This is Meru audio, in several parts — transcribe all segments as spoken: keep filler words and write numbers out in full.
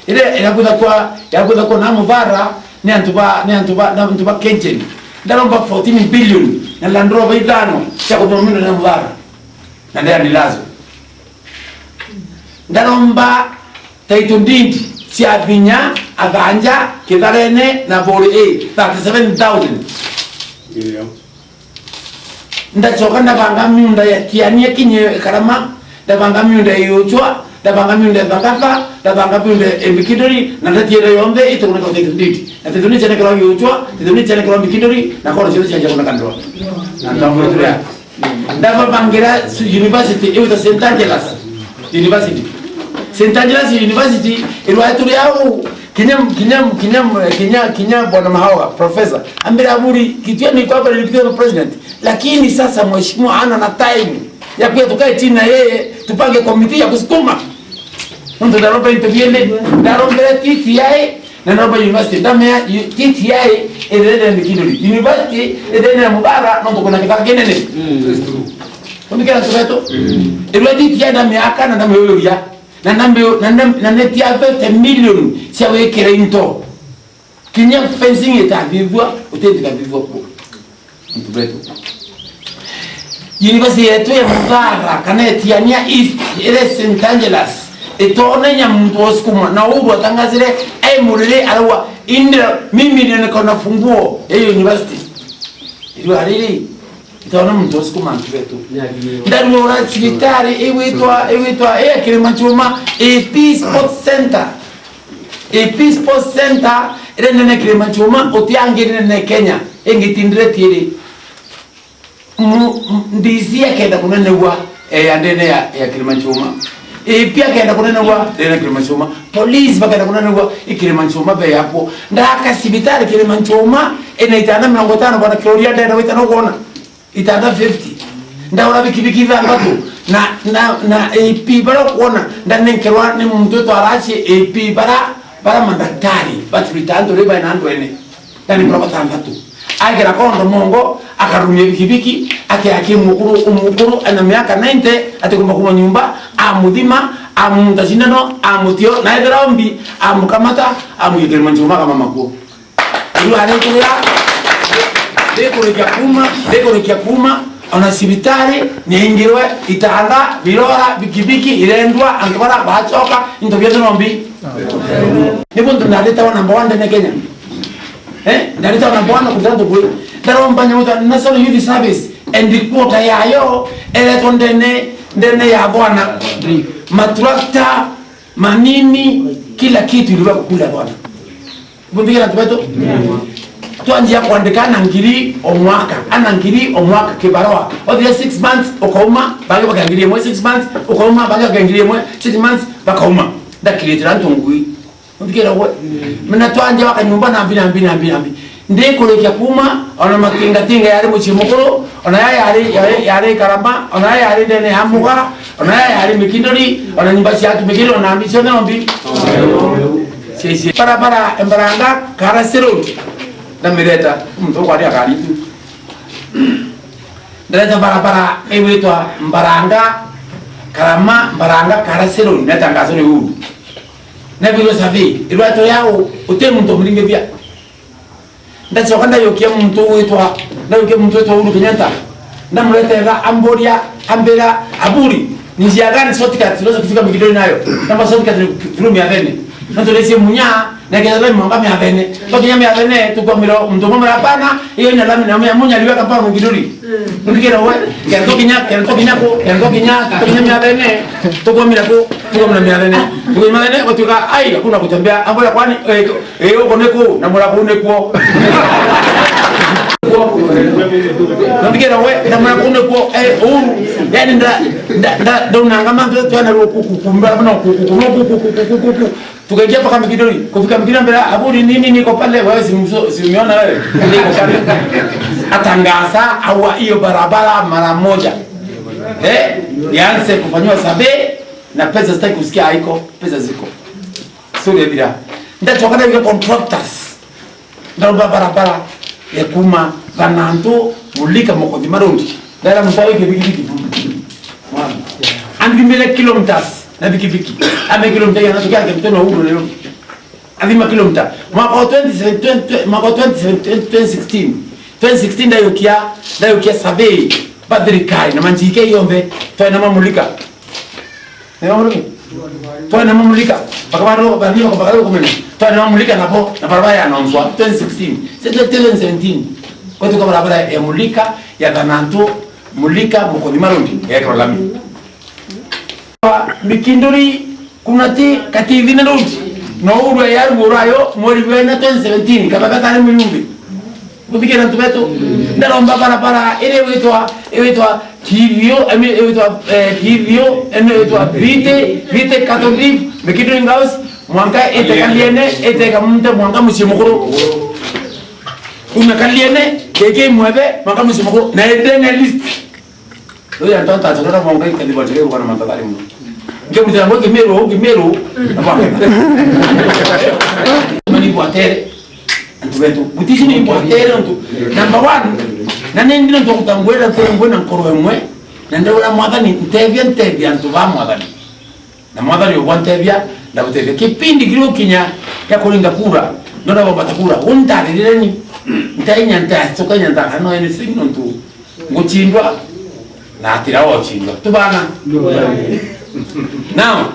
Iria irabutha kwa, irabutha kwa na Mubara, ni antu ba, ni antu ba, ni antu ba Kengen. Ndaromba fourteen billion na Land Rover ithano cia kuthoma miunda na Mubara. Na ndea ndilazo. Ndaromba title deed cia Vinya, Athanja, Kitharene na Buri A, thirty-seven thousand. Ndio. Ndacoka ndabanga miunda ya Tiania kinye Karama, ndabanga miunda ya Iuchwa, ndabanga miunda ya Thagatha, ndabanga miunda ya Mikinduri, na ndatiere yonthe itukuneka title deed. Na title deed cianekerwa Iuchwa, title deed cianekerwa Mikinduri, na kona cionthe cianjia kuneka ndwa. Na ndabanga turia. Ndababangira su-, university, iwita Saint Angelas University. Saint Angelas University, irwa turi au, kinya, kinya, kinya, kinya, kinya Bwana Mahoga, professor, ambira Aburi, Kitui ni kwa bali Deputy President. Lakini sasa mheshimiwa ana na time ya kuya tukae chini na yeye, tupange committee ya kusukuma. Nontu ndaromba into biene, ndarombere T T I, na ndaromba university, ndamea, T T I, ithene na Mikinduri. University, ithene na Mubara, nontu kuna kithaka kinene. Kumbikira ntureto. Irwa T T I ndamea aka na ndameuria. Na ndameu-, na ndam-, na netia fifty million cia wikira into. Kinya fencing itathithua, utindi kathithua kuo. Antu betu. University yetu ya Mubara, kana Etiania East, iri Saint Angelas, itonenya muntu wa Sukuma, na uru atangazire, ai muriri, arauga, "Inde, mimi ndio niko na funguo ya hiyo university." Irua riri, itaona muntu wa Sukuma, antu betu. Ndarua cibitari, igwitwa, igwitwa, iya Kirimanchuma, A P Sports Center. A P Sports Center, iri nene Kirimanchuma, utiangiri nene Kenya, ingitindire tiiri. Mu-, m-, D C akenda kunenegua, eh, ya ndene ya, ya Kirimanchuma. A P akenda kunenegua, ndene ya Kirimanchuma. Police bakenda kunenegua, i Kirimanchuma be yapo. Ndaka cibitari Kirimanchuma, ina itanda mirongo itano bwana Kiuria ndenda gwita no kwona. Itanda fifty. Ndaura bikibiki ithanthatu. Na, na, na A P bara kwona, ndanenkerwa ni muntu witwa Arachi A P bara, bara mandaktari, batwita antu ri baina andu ene. Ndani mura bathanthatu. Aikira kondo mongo, akarumia bikibiki, akeaki mukuru, umukuru, ena miaka ninety, atikumba kuma nyumba, amuthima, amunta cindano, amutio, na ethira ombi, amukamata, amwikirima njuma kama makuo. Riu arikuria, rikurikia kuma, rikurikia kuma, ona cibitari niaingirwe, itanda, birora, bikibiki irendwa, antu bara bacoka, into bionthe nombi. Nibo ntu ndaritawa number one ndene Kenya. Eh? Ndaritawa number one kuthira ntu bwi. Ndaromba nyamu ta National Youth Service, and quarter yayo eretwa ndene, ndene ya bwana. Matrakta, manini, kila kitu ilikuwa kukula bwana. Mbundigira antu betu? Twanjia kwandika ana ngiri o mwaka, ana ngiri o mwaka kibarua. Othire six months ukauma, bangi baka ngiri imwe, six months ukauma, bangi baka ngiri imwe, six months bakauma. Ndakirite antu ngui. Mbundigira we. Mina twanjia waka nyumba na mbi, na mbi, na mbi, na mbi. Ndikurikia kuma, ona matingatinga yari mucii mukuru, ona ya yari, yari, yari Karama, ona ya yari ndene ya Muga, ona ya yari Mikinduri, ona nyumba cia atu Mikinduri, ona mbi cionthe no mbi. Cie, cie. Barabara Mbaranga, Karasi Road. Ndamireta, muntu kwari akari tu. Ndareta barabara igwitwa Mbaranga, Karama, Mbaranga, Karasi Road. Neta ngaso ni uu. Nebirwe survey, irwetwa yao, uti muntu umuringithia. Ndacoka ndayukia muntu witwa, ndayukia muntu witwa Uhuru Kenyatta. Ndamuretera, amburia, ambira, "Aburi, ni njia gani shortcut tunaweza kufika Migidoli nayo?" Namba, "Shortcut ni through Miathene." Na tulesie Munya, na kenda lami mwanga Miathene. Tukinya Miathene, tukwamira muntu mama, "Hapana, hiyo ina lami na Munya, Munya aliweka mpaka Migidoli." Ndikira we, kenda tukinya, kenda tukinya ku, kenda tukinya, tukinya Miathene, tukwamira ku, tukwamira Miathene. Tukwamira Miathene, watuka, "Ai, hakuna kutembea." Amburia, "Kwani, eh, Eh, uko niku, na mura kuu nikuo." Nambikira we, na mura kuu nikuo, eh, uu, yani nda, nda, nda, ndaunanga mantu twana ruo kuku, kumbara, no, kuku, kuku, kuku. Tukaingia mpaka Migidoli. Kufika Migidoli, mbele, "Aburi, nini niko pale?" "Wewe si mso-, si umeona wewe? Niko pale." Atangaza, "Awa hiyo barabara mara moja." Eh? Nianze kufanyiwa survey, na pesa sitaki kusikia haiko, pesa ziko. Story ethira. Ndacoka ndaiga contractors. Ndaromba barabara ya kuma Thanantu, Mulika, Mokothima Road. Ndaira muntu awe kibikibiki. Mwana. Andimire kilometers na bikibiki. Ame kilomita ya natu kia mtono huu leo. Athima kilomita. Mwaka wa twenty seven, twenty, mwaka wa twenty seven, twenty sixteen. Twenty sixteen ndayukia, ndayukia survey. Ba thirikari na manjike yonthe. Twae na mamulika. Ni mamulika? Twae na mamulika. Bakabaro, bani bakabaro kumenya. Twae na mamulika nabo, na barabara ya nonzwa. Twenty sixteen. Se twenty seventeen. Kwetu kwa barabara ya mulika, ya Thanantu, mulika, mukothima road. Ya kwa lami. Mikinduri, kuna ti kati thina road. No urwe ya ruo rwayo, mweri wena twenty seventeen, kababa kare muyumbi. Kuthikira antu betu. Ndaromba barabara, iri witwa, witwa Kithio, emi, witwa, eh, Kithio, emi witwa Vite, Vite Catholic, Mikinduri Ngaus, mwanka ite Kaliene, ite Kamunte, mwanka mucii mukuru. Kuma Kaliene, keke mwebe, mwanka mucii mukuru. Na ende na list. Uyu antu antu aturira mwanka ikathi bwa chile kwa na mantu athari muno. Nge mutira ngo Kimiru, Kimiru, na bwa. Mani bwa tere. Antu betu, butici ni bwa tere antu. Number one, na ni ndino ntu kutangwira tere ngwe na nkoro emwe. Na ndawira mwathani, ntethia, ntethia antu ba mwathani. Na mwathani ugwa ntethia, ndagutethia. Kipindi kiri ukinya ya kuringa kura, ndona bambata kura, untaririre ni. Ntainya, ntacoka inya ntaka no anything nontu nguchindwa, na atira ochindwa. Tubana? Now,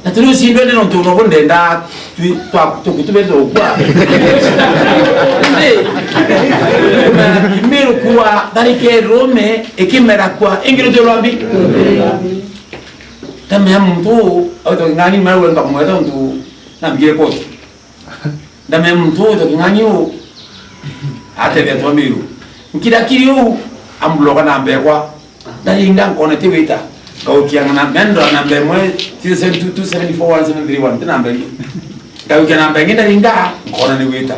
na turi uchindwa ni nontu no ndenda twi-, twa-, tuku tubethe ukwa. Indi, Kimiru kwa tharike Rome, ikimera kwa, ingi ruti rwambi. Ndamea muntu uu, aitwa King'ang'i, mara wenda kumweta untu nambigire koti. Ndamea muntu uu aitwa King'ang'i uu, atethia antu ba Miru. Nkira kiri uu, ambloka namba ekwa. Ndaringa nkona ti wita. Ngaukia na mendo namba imwe, two seven two two seven four one seven three one, ti namba ingi. Ngaukia namba ingi ndaringa, nkona ni wita.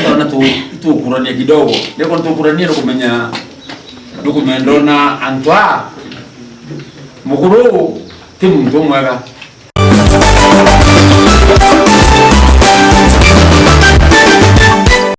Ndona tu, tukurania kidogo. Ndiko tukurania nukumenya, nukumenya ndona antu aa. Mukuru ti muntu mwega.